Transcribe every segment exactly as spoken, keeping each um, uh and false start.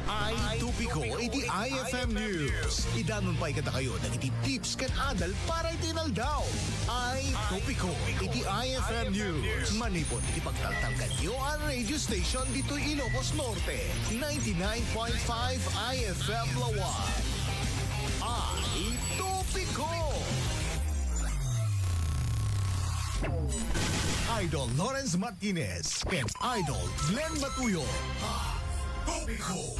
Ay topiko iti I F M News. Idanon pay kadakayo dagiti tips ken adal para iti inaldaw. Ay topiko iti I F M News. Manipud iti pagtaltalkanyo a radio station ditoy Ilocos Norte, ninety-nine point five I F M Laoag. Ay topiko. Idol Lawrence Martinez and Idol Glenn Batuyo. Topiko.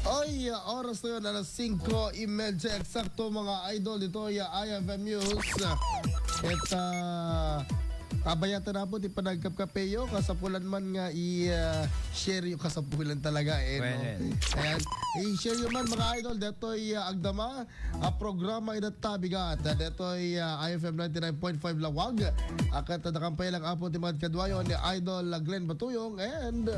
Ay, oras na yun, alas singko y media eksakto, mga idol, dito, ya, I F M News. At, ah, kabayatan na po, ti panagkapkapeyo, kasapulan man nga i, ah, share yung kasapulan talaga, eh, no? Well, well. Ayan. I-share yun man, mga idol, dito, ya, agdama, a programa ida ta bigat. Detoy, ah, I F M ninety-nine point five Laoag. Akat da kampay lang apo ti mga kadwayo ni Idol Glenn Batuyong and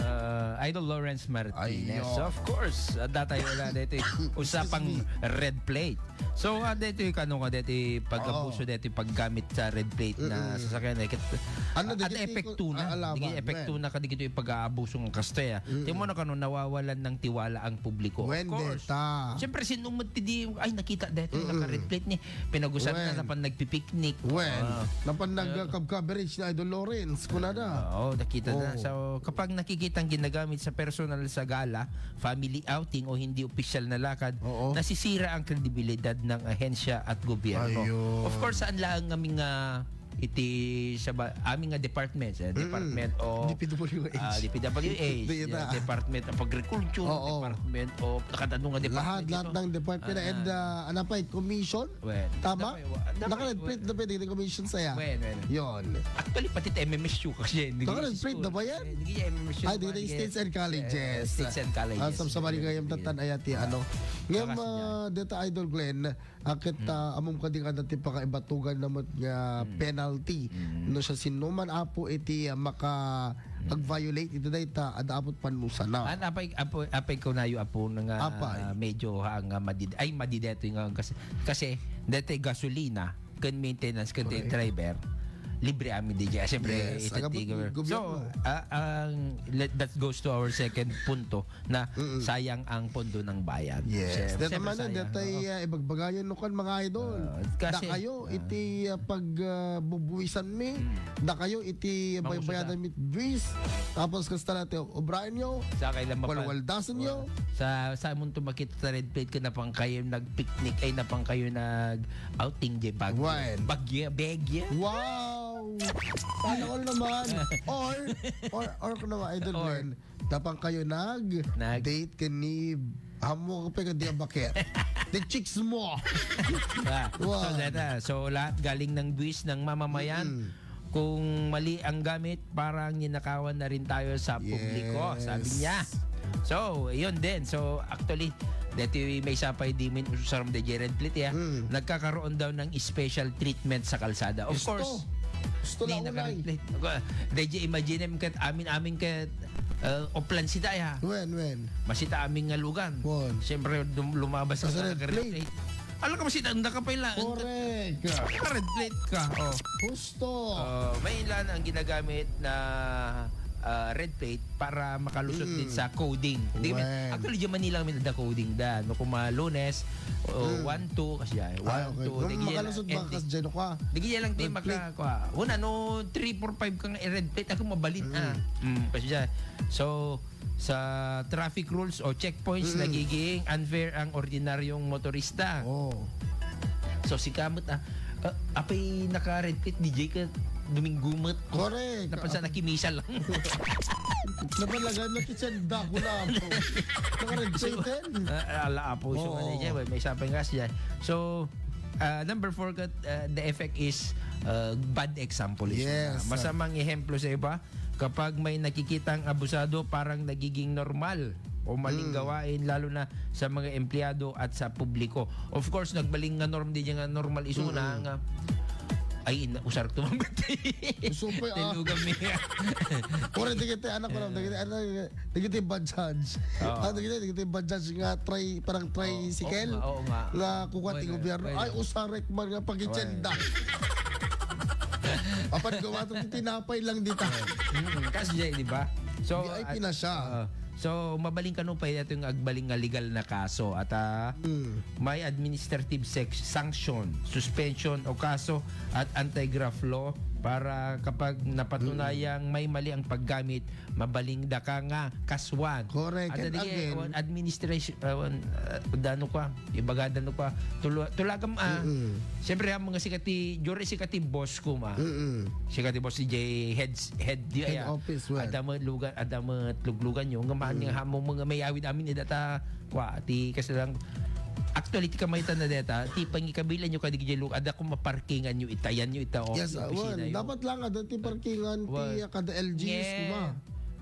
Uh, Idol Lawrence Martinez. Ayo. Of course, adda tayo na dito usapang red plate. So, ah, dito yung ano nga, dito yung pag-abuso, Oo. dito yung paggamit sa red plate na Mm-mm. sasakyan. Eh, kat-, Ano, at dagiti epekto ko-, na. ah, alaman, Dagiti epekto man. na, kadagito yung pag-aabuso ng kaste, ah. Mm-mm. Timo na kano, nawawalan ng tiwala ang publiko. Of Wen course. deta. Siyempre, sino mo ti di, ay, nakita dito, Mm-mm. naka-red plate ni. Pinagusan na, Wen. napan nagpipiknik. Wen. Ah. Napan Ah. nagka-coverage na Idol Lawrence, kunada. Oo, nakita na. Oo. So, kapag nakikita ang ginagamit sa personal sa gala, family outing o hindi opisyal na lakad, Oo. nasisira ang kredibilidad ng ahensya at gobyerno. Ayun. Of course, saan lang kami nga iti sa ba, amin nga departments, eh, Mm-mm. Department of, D P W H. ah, D P W H, Di yeah, na. Department of Agriculture, Oo. Department of, nakatano nga Lahat, department lahat ito. ng department. Ah, And, ah, ah, ano pa, eh, commission? Well, Tama? dapat, wa-, dapat, Naka-red plate well, na pwede yung commission saya. Well, well. Yon. Actually, pati M M S U kasi, hindi Naka-red kasi plate na school. ba yan? Eh, hindi kaya M M S U Ay, ba? di na yung Hindi States and Colleges. eh, States and Colleges. Ah, sabsabali Hindi, kayo yung hindi. tatan, ayati, ano. Ngayon, Bakas niya. ah, dito, Idol Glenn, Akit, Hmm. ah, amom kadi kada ti pakaibatugan na met nga Hmm. penalty. Hmm. No, sa sino man, apo, iti, ah, maka Hmm. ag-violate iti dayta, adda apot panusana. An apay, apo, apay kunayo, apo, nga Apay. medyo ha, nga madid-, ay, madidetoy nga kasi, kasi detoy gasolina, ken maintenance, ken Correct. driver, libre amin D J. Ah, siyempre, Yes, iti agabot tiger. gobyerno. So, ah, ang, let, that goes to our second punto. na Mm-mm. sayang ang pondo ng bayan. Yes. Siyem-, Deta siyempre man, sayang, deta oo. iya, ibagbagayon no kan mga idol. Oo, kasi, Dakayo, ah. iti, ah, pag, ah, bubuwisan mi, Mm. dakayo, iti Mangusada. baybayadan mi buwis, tapos kasta na ti obrayan nyo, Sa kailan mapan-, walwaldasan nyo. oo. Sa, sa munto makita ta red plate ka na pang kayo nag-picnic, ay na pang kayo nag-outing, di ba? Wen. Bagya, begya. Wow! Sana all naman. Or, or, or kung naman, Idol Or, Glenn, Tapang kayo nag Nag- date ken ni amo ko pa di abaket. The chicks mo. Ah, Wow. so, data. So, lahat galing ng buwis ng mamamayan. Mm-mm. Kung mali ang gamit, parang ninakawan na rin tayo sa publiko, Yes. sabi niya. So, yun din. So, actually, dati may isa pa di min ususaram de red plate, ya. Mm. Nagkakaroon daw ng special treatment sa kalsada. Of Gusto. course, Gusto di lang na unay. ka-red plate. Ako, D J, imagine mo ket amin-amin ket, uh, oplan sita ya. Wen, wen. Masita amin nga lugan. Wen. Siyempre, dum-, lumabas Sa ka red sa red plate. plate. Alam ka, masita, anda ka pa ila. Correct. Naka-red plate ka. Oh. Gusto. Oh, may ilan ang ginagamit na, ah, red plate para makalusot Mm. din sa coding. Di ba? Wen. Actually, di Manila kami na coding da. No, kung mga Lunes, o Mm. one, two, kasi yan. Ay, One, okay. two, Nung di makalusot yan, ba ending. kas dyan, kwa? Di kaya lang tayo Red plate. maka-, kwa. Una, no, three, four, five kang red plate, ako mabalin, Mm. ah. Mm, kasi dyan. So, sa traffic rules o checkpoints, Mm. nagiging unfair ang ordinaryong motorista. Oh. So, si Kamot, ah, ah, apay naka-red plate, D J ka, Domingo met. Correct. Napansa na kimisa lang. Napalagan na ti senda ko na ako. Naka-red plate din. Ah, ala, apo, so, Oo. ano, dyan, may isa pa yung gas dyan. So, ah, number four, kat-, ah, the effect is, ah, bad example is Yes, na. sir. Masamang ehemplo sa iba, kapag may nakikitang abusado, parang nagiging normal o maling Mm. gawain, lalo na sa mga empleyado at sa publiko. Of course, nagbaling nga norm, di nga normal iso na Mm. nga, ay, ina, usar to, mabati. Gusto pa, ah. Tilugan mi. Pura, di kita, anak ko lang, di kita, anak, Dagiti Bajaj. Oo. Ah, dagiti, dagiti Bajaj nga tri-, parang Oo, tricycle oo nga, oo nga. nga kukuha ti Pwede, gobyerno. pwede. Ay, usarek man nga pagitsenda. Pwede. Apan gawa to ti tinapay lang dita. Mm, kasi, di ba? So, V I P na siya. ah, So, mabalin kano pay daytoy nga agbalin nga legal na kaso. At, ah, Mm. may administrative sec-, sanction, suspension o kaso at anti-graft law para kapag napatunayang Mm. may mali ang paggamit, mabalinda ka nga kasuan. Correct. At And dagiti, again, uh, administration, uh, uh, dano ka, ibaga dano ka, tulu-, tulagam, ah, Mm-mm. siyempre, ang mga sikat ti, jure sikat ti boss ko, ma. Mm-mm. Sikat ti boss, D J heads, head, di Head aya. office, well. Adda met lugan, adda met luglugan nyo. Nga maan Mm. nga hamo mga may awid amin, idata, kwa, ti, kasi lang, actually, ti kamayatan na deta, ti pangikabilan nyo kadi, J. Luke, adda kung maparkingan nyo, itayan nyo, ita, o, Yes, ah, opisina well, nyo. Dapat lang, adda ti parkingan, ti, Well, ah, kada L G Us, yeah. di ba?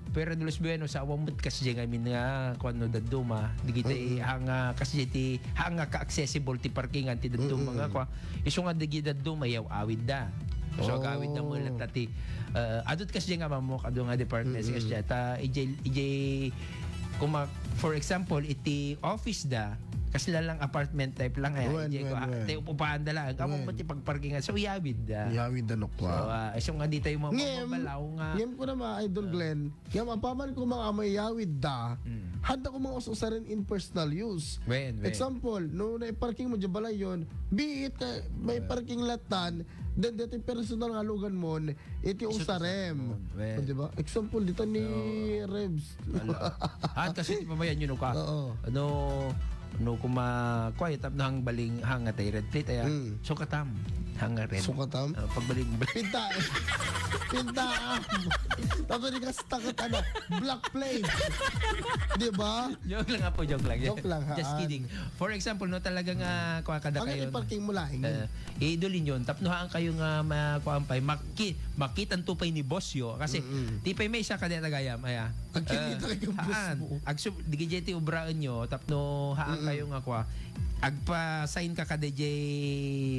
Pero Diyos bueno, sa awang met kasi dyan ngamin nga, kung ano, daduma, di kita Mm. hanga, kasi ti, hanga ka-accessible ti parkingan, ti daduma Mm-mm. nga, kwa, isu nga di daduma, yaw, awid da. So, Oh. agawid da mo, latta ti, uh, adot kasi dyan nga, mamok, adu nga department, Mm-mm. kasi dyan, ta, ijay, ijay, kuma, for example, iti office da, kasi lang apartment type lang, eh, Wen, ijay wen, ko, ah, wen. Tayo upupahan da lang, amo Wen. mo ti pagparkingan, so, iyawid da. Iyawid da, no, So, kwa. ah, isu nga di tayo ma-, Ngem, mabalaw nga. ngem ko na, mga Idol Ah. Glenn, Ngem apaman ko mga amayawid da, Mm. handa ko mga us-usaren in personal use. Wen, wen. Example, no naiparking mo dyan balay yon, be it, eh, may Ah. parking lot tan, then dito personal nga lugan mo, iti Isu usarem. usarem mo, wen. O, di ba? Example, dito ni So, Rebs. Ala. At kasi, di ba, may ano ka? Oo. Ano, No, kuma, quiet up na hang baling, hang atay red plate, aya. Mm. Sukatam. Hang red. Sukatam? Ah, pagbaling, Pinta. Pinta. Tapos di ka stuck at ano, black plate. Di ba? Joke lang, apo, joke lang. Joke lang, ha? Just kidding. For example, no, talaga nga, kuha ka na Ang kayo. iparking mo laing. Eh, idulin yun. Tapno haan kayo nga, ma-, kuhaan pa, maki-, makitan to pa ni boss yo. Kasi, Mm-mm. ti pa may isa ka di tagayam, aya. Ang kinita Eh, kayo, boss haan. mo. Agsub-, di ka ti obraan nyo, tapno haan Mm-mm. kayo nga kwa. Agpa-sign ka ka D J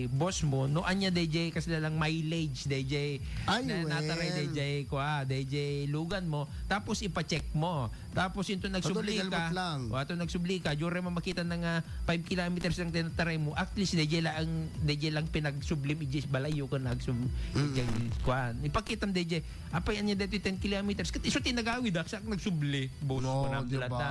boss mo, no anya D J kasi lang mileage, D J Ay, na, nataray, well. D J kwa, D J lugan mo, tapos ipa-check mo. Tapos into Ano, nagsubli legal ka, mo lang. o ato nagsubli ka, jure mo makita na nga five kilometers lang tinataray mo, at least D J lang, D J lang pinagsublim, ijis balayo ka nagsub-, Mm. ijay, kwan. Ipakitam D J, Apay, anya detoy ten kilometers. Ket isu ti nagawid, ah, sa nagsubli. Boss No, ko na di dilat ba? na.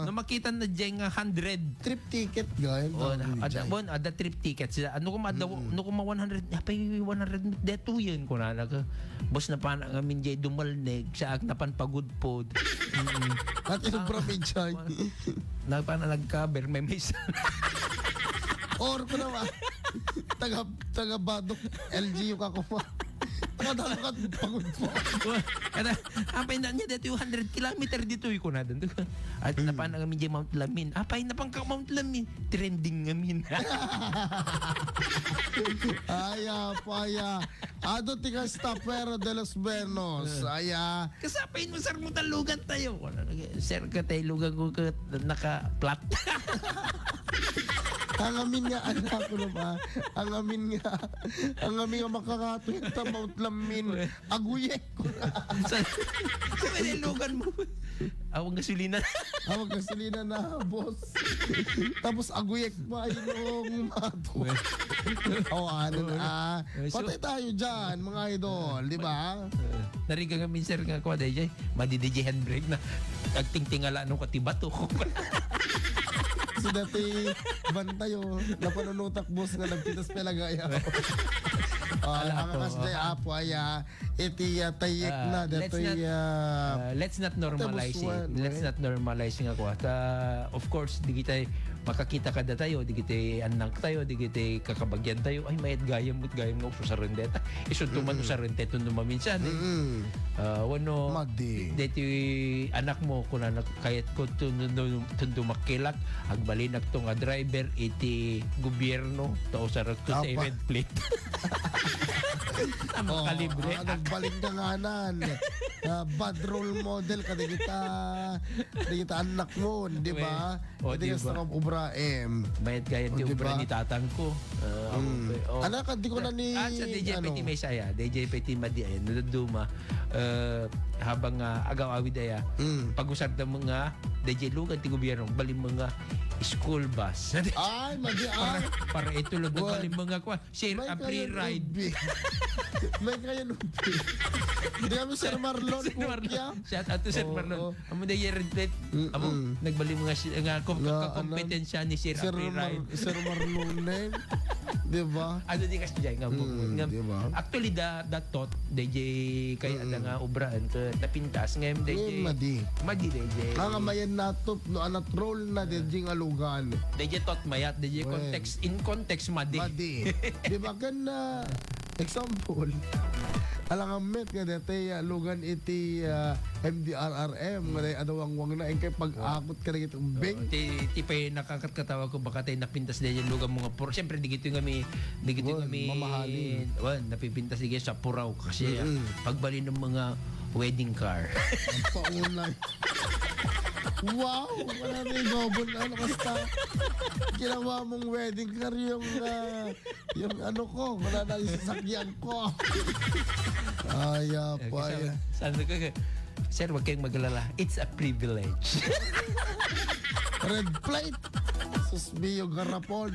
No, makita na diay nga hundred. Trip ticket, guy. Oh, Ang na, ada, Jay. bon, ada trip ticket sila. Ano kung ada, Mm. no kung ma one hundred, apay, one hundred detoyen ko na, nag-, boss, napana ngamin diay dumalneg, sa ak napan pagudpod. Mm. At yung Ah, probinsya. Napana nag-cover, may may sa- Or ko naman. Taga, taga Badok, L G U ka kuma. Nakadalo ka, pagod po. Kada, apay na niya dito yung hundred kilometer dito, yung kunadan. At Mm. napan ang amin dyan, Mount Lamin. Apay, napan ka Mount Lamin. Trending ngamin. Ay, apay, ah. Ado ti kasta, pero de los buenos. Ah. Ay, ah. Kasapay mo, sir, mo talugan tayo. Wala na, sir, ka tayo lugan ko ka naka-flat. Ang amin nga, anak ko na ba? Ang amin nga, ang amin nga makakatuwid ta Mount Lamin. Aguyek ko na. Sa, sa may lugan mo. Awang gasolina. Awang gasolina na, boss. Tapos aguyek pa, yung mato. Well. Oh, ano na. Well, so, Patay tayo dyan, mga idol, di ba? Eh, nariga nga minsan nga, kuha, D J, madi-D J handbrake na. Agtingtingala nung katibato. So, dati, bantayo, napanunutak, boss, nga nagpitas pala gaya. Ah, Ala ang po. Kas J Apo, aya, iti, ah, tayek Ah, na, let's datoy, not, ah, ah, let's not normalize it. Tabusuan, Let's eh. not normalize nga, kuha. Ta, of course, di kita makakita kada tayo, di kita anak tayo, di kita kakabagian tayo. Ay, mayat gayam, but gayam nga, uso sa rendeta. Isunto man Mm. sa rente, tundo maminsan, eh. Mm. Ah, wano, Madi. deti anak mo, kuna na, kayat ko, tundo, tundo makilak, agbalinak to nga driver, iti gobyerno, ta usarak to sa Apa. red plate. Tama Oh, ka, libre. Ah, nagbalik na nga nan. Ah, bad role model ka, di kita, di kita anak mo, di ba? Well, Oh, Pwede di ka ba? sa kang obra, em. Mayat gayam O, ti di obra ba? ni tatang ko. Ah, Mm. okay. Oh. Anak, di ko na ni, Ah, sa D J ano? Peti may saya. D J Peti madi ay, nadaduma. Eh, habang, ah, agaw-awid aya, Mm. pag-usar da mga D J lugan ti gobyerno, bali mga school bus. Ay, madi, ah. Para, para ito lang, What? bali mga kwa, Sir, May a free kayo ride. ubi. May kayo ubi. Hindi kami, Sir Marlo, Sir Marlon. Shout out to Sir Marlon. Amo na yung red plate. Amo, nagbali mga si-, nga kom-, kakompetensya ni Sir April Ryan. Sir Marlon, eh. Di ba? Ano di kasi dyan nga, nga, di ba? Actually, the, the thought, D J, kay ada nga obraan, ka, napintas, ngayon, D J. Ngayon, madi. Madi, D J. Nga, nga mayan natop, no, anat roll na, D J nga lugan. D J thought mayat, D J context, in context, madi. Madi. Di ba, kan, ah, example, alangan met nga dati, ah, lugan iti, ah, M D R R M, nga dati adawangwang na, engkay pag-akot ka na iti umbing. Ti, ti pay nakakatkatawa ko, baka tayo napintas na yung lugan mo nga pur-, siyempre, di gito nga may, di gito nga may, mamahalin. Wan, napipintas di sa puraw kasi, ah, pagbalin ng mga wedding car. Ang paunay. Wow! Wala na yung double, ano, basta ginawa mong wedding car yung, ah, yung ano ko, wala na yung sasakyan ko. Ay, ah, Eh, pa, kasi ah. Sabi ko, "Sir, huwag kayong maglala. It's a privilege." Red plate. Sus, Mio Garapon.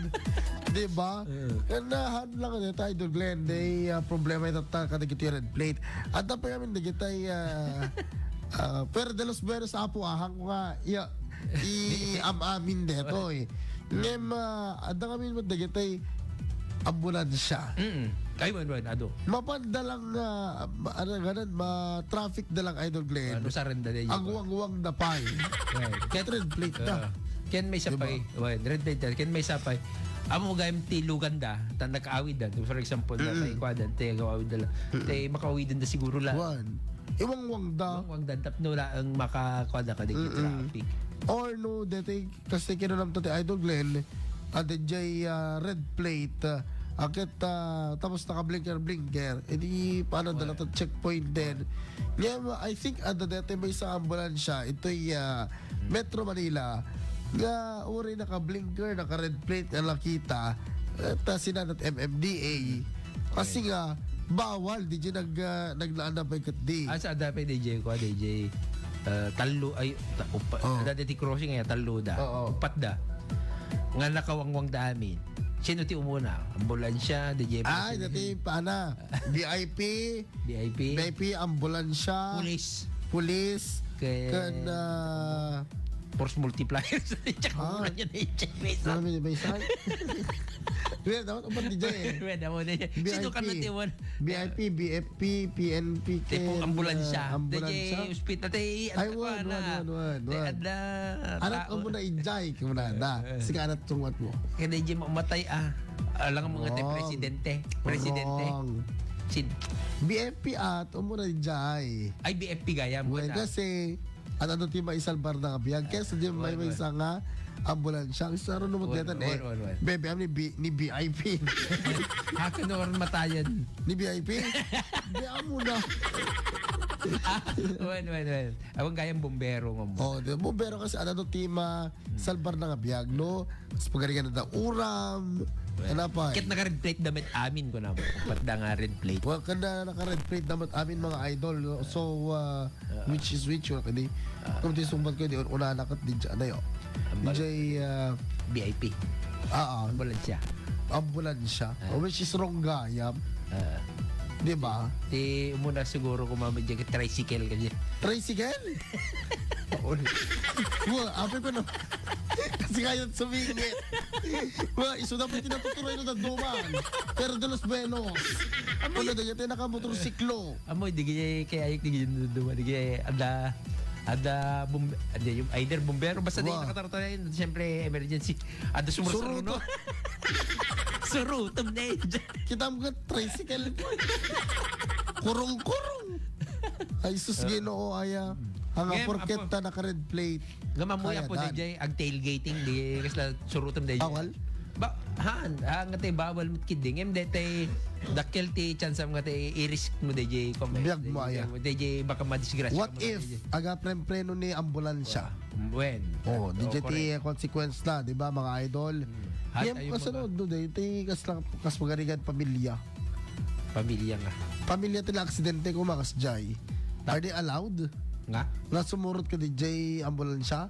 Di ba? Mm. Kaya na, han lang, ano, tayo, Idol Glenn. Di, ah, problema ito ta, kada gito yung red plate. At dapat kami, di kita, ah, ah, pero de los buenos, apo, ahang ko nga, iya, i-am-amin dito, eh. Ngem, ah, adda kami mo dagitay ambulansya. Mm. Ay, wan, wan, ado. Mapanda lang, ah, ma-, ano, ganun, ma-traffic da lang, Idol Glenn. Ano, sarenda na yun. Agwangwang da pay. Right. Ket red plate da. Ah, ken may sapay. Diba? Wan, red plate da. Ken may sapay. Amo gayam ti lugan da, ta nag-awid da. For example, da, mm, kay kwadan, ti nag-awid da lang. Mm. Ti makaawidan da siguro la. Wan. Iwangwang da. Iwangwang da, tapno la ang makakuha da ka di traffic. Or no, dati Kasi kinunam to ti Idol Glenn, ah, D J, ah, red plate, ah, ket, ah, tapos naka-blinker-blinker, edi paano da checkpoint din. Yeah, I think, ah, dati may isang ambulansya, ito'y, ah, Metro Manila, nga uri naka-blinker, naka-red plate, nga nakita, eh, ta sinanat M M D A. Kasi nga, bawal, D J nag-, ah, naglaan na pay ket di. Ah, sa adda pay D J ko, D J, ah, tallo, ay, ta-, upa-, oh, adda ti crossing, ay, tallo da. Oo. Upat da. Nga nakawangwang da amin. Sino ti umuna? Ambulansya, D J. Ay, dati, paana? V I P. V I P. V I P, ambulansya. Pulis. Pulis. Ken, ken, ah, force multiplier. Tsaka ah, muna niya na yung check mesa. Ano may isa? Well, dapat upat di dyan eh. Well, dapat di dyan. Sino ka V I P. Na tiwan? V I P, V F P, P N P, ken, ambulansya. Ah, ambulansya. Di dyan, hospital, di, ay, ano wan, ka na? Wan, wan, wan, wan. Di, ada, anak tao. Amo na ijay, kumuna da. Eh, eh. Sige, anak, tungwat mo. Kaya di dyan mamatay, ah. Alam mo nga tayo, wrong. Presidente. Presidente. Wrong. Sin? V F P at, amo na ijay. Ay, V F P gayam, well, wala. Kasi, ano, ano ti maisalbar na nga biag? Kaya sa di may, may isa nga ambulansya. Ang saro no mo deta, eh. Wan, wan, wan. Bebe, ni B-, ni V I P. Haka no, or matayan. Ni V I P? Di, amo na. Ah, wan, wan, wan. Awang gayam bombero nga mo. Oh, di, bombero kasi, ano, ano ti ma-, salbar na nga biag, no? Mas pagarigan na da uram. Well, ano pa? Ket naka-red plate da met amin ko na. Upat da nga red plate. Well, kanda naka-red plate da met amin, mga idol, no? So, uh, which is which, wala kadi. Kung di sumbat ko, di una na kat di dyan, ayo. Ambal-, D J, uh, V I P. Ah, ah. Ambulansya. Ambulansya. Ah. Oh, which is wrong gayam. Ah. Di ba? Ti umuna siguro kung mamadya ka tricycle ka dyan. Tricycle? Wa, apay ko na. Kasi kaya sumingit. Wa, isu dapat tinatuturay na daduman. Pero de los buenos. Amo, wala da yata nakamotorsiklo. Amo, di kaya, kaya ayok di kaya daduman. Di kaya ada, ada bom-, ada yung either bombero. Basta di nakataratayan. Siyempre, emergency. Ada sumurot. Suruto. Surutom na yun. Kita mo ka tricycle. Kurong-kurong. Ay, sus, Ginoo, aya. Ang porket ta naka-red plate. Ngem amoy apo, D J, ag tailgating, di, kasla surutom, D J. Bawal? Ba, haan, haan, nga tayo bawal mo kid, ngem di tayo, dakkel ti chance mo nga tayo, i-risk mo, D J, kung may, biag mo, aya. D J, baka madisgrasya ka mo, D J. What if, aga preno ni ambulansya? When? Oh, D J, ti consequence na, di ba, mga idol? Ngem, kasunod, no, D J, ti kas lang, kas magarigan pamilya. Pamilya nga. Pamilya ti naaksidente ko, mga kasjay. Are they allowed? Nga? Nga sumurot ka, D J, ambulansya?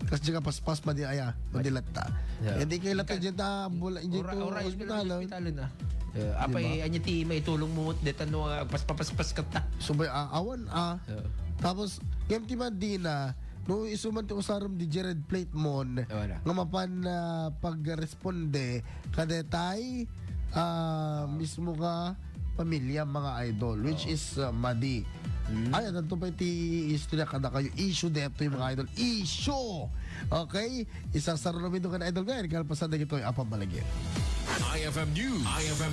Kas di ka paspas, madi aya, madi latta. Yeah. Eh, di kay latta dyan ta, ambul-, dyan ta, ospital, ospital na. Eh, apay, anya ti maitulongmo met deta no agpaspapaspas kata? Subay a, awan a. Oo. Tapos, ngem ti madina, no isu man ti usarom di Jared Platmon, Awan a. nga mapan, ah, pagresponde kadetay, ah, mismo nga pamilya, mga idol, which Oo. is, ah, madi. Hmm. Ay, adto pa iti istorya kadakayo. Issue detoy, mga idol. Issue! Okay? Isasarunami do kan idol ngayon. Kalpasan dagitoy a pammalagip. I F M News. I F M.